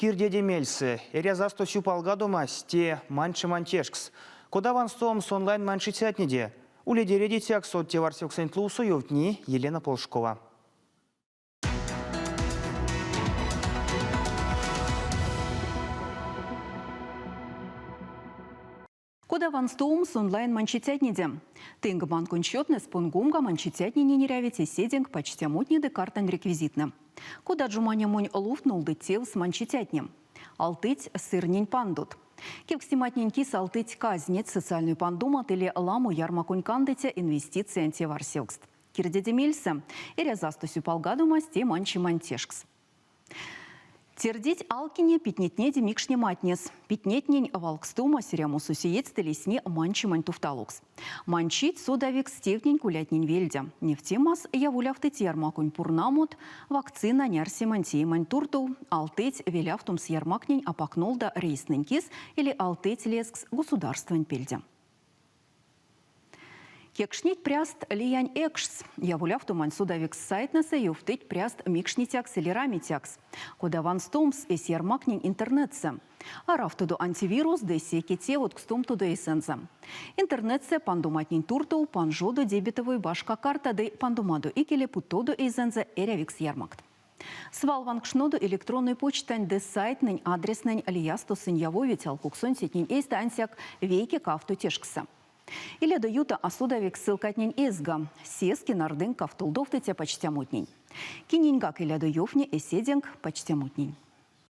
Кирдеде мельсэ, эрязасто сюпалгадомась те манчемань тешкс. Кода ванстомс онлайн-манчицятнеде? Уледе редицякс од теварсевксэнть лувсо ёвтни Елена Полшкова. Кода ванстомс онлайн-манчицятнеде? Тынк банконь счётнэс понгомга манчицятненень эрявить эседенк пачтямотне ды картань реквизиттнэ. Кодат жо манямонь лувт нолдыть тевс манчицятне? Алтыть сырнень пандот. Кевкстематнень кис алтыть казнеть, социальной пандомат или ламо ярмаконь кандыця инвестициянь теварсевкст. Кирдеде мельсэ, эрязасто сюпалгадомась те манчемань тешкс. Тердить алкине питнетнеде микшнематнес. Питнетнень валгстома эрямосо сеедьстэ лисни манчемань тувталокс. Манчить содавикс тевтнень кулятнень вельде. Невтемас яволявтыть ярмаконь пурнамот, вакцинань арсемань-теемань туртов, алтыть велявтомс ярмактнень апак нолда рейстнэнь кис или алтыть лезкс государствань пельде. Кекшнить пряст лиянь экшс. Яволявтомань содавикс сайтнэсэ ёвтыть пряст микшницякс или рамицякс. Кода ванстомс эсь ярмактнень интернетсэ? Аравтодо антивирус ды секе тев одкстомтодо эйсэнзэ. Интернетсэ пандоматнень туртов панжодо дебетовой башка карта ды пандомадо икеле путодо эйзэнзэ эрявикс ярмакт. Свал ванкшнодо электронной почтань ды сайттнэнь адрестнэнь, лиясто сынь явовить алкуксонь сетнень эйстэ ансяк вейке-кавто тешкссэ. Илядо юта асодавикс ссылкатнень эзга, сеске нардынк кавтолдовтыця пачтямотнень. Киненьгак илядо ёвтне эседенк пачтямотнень.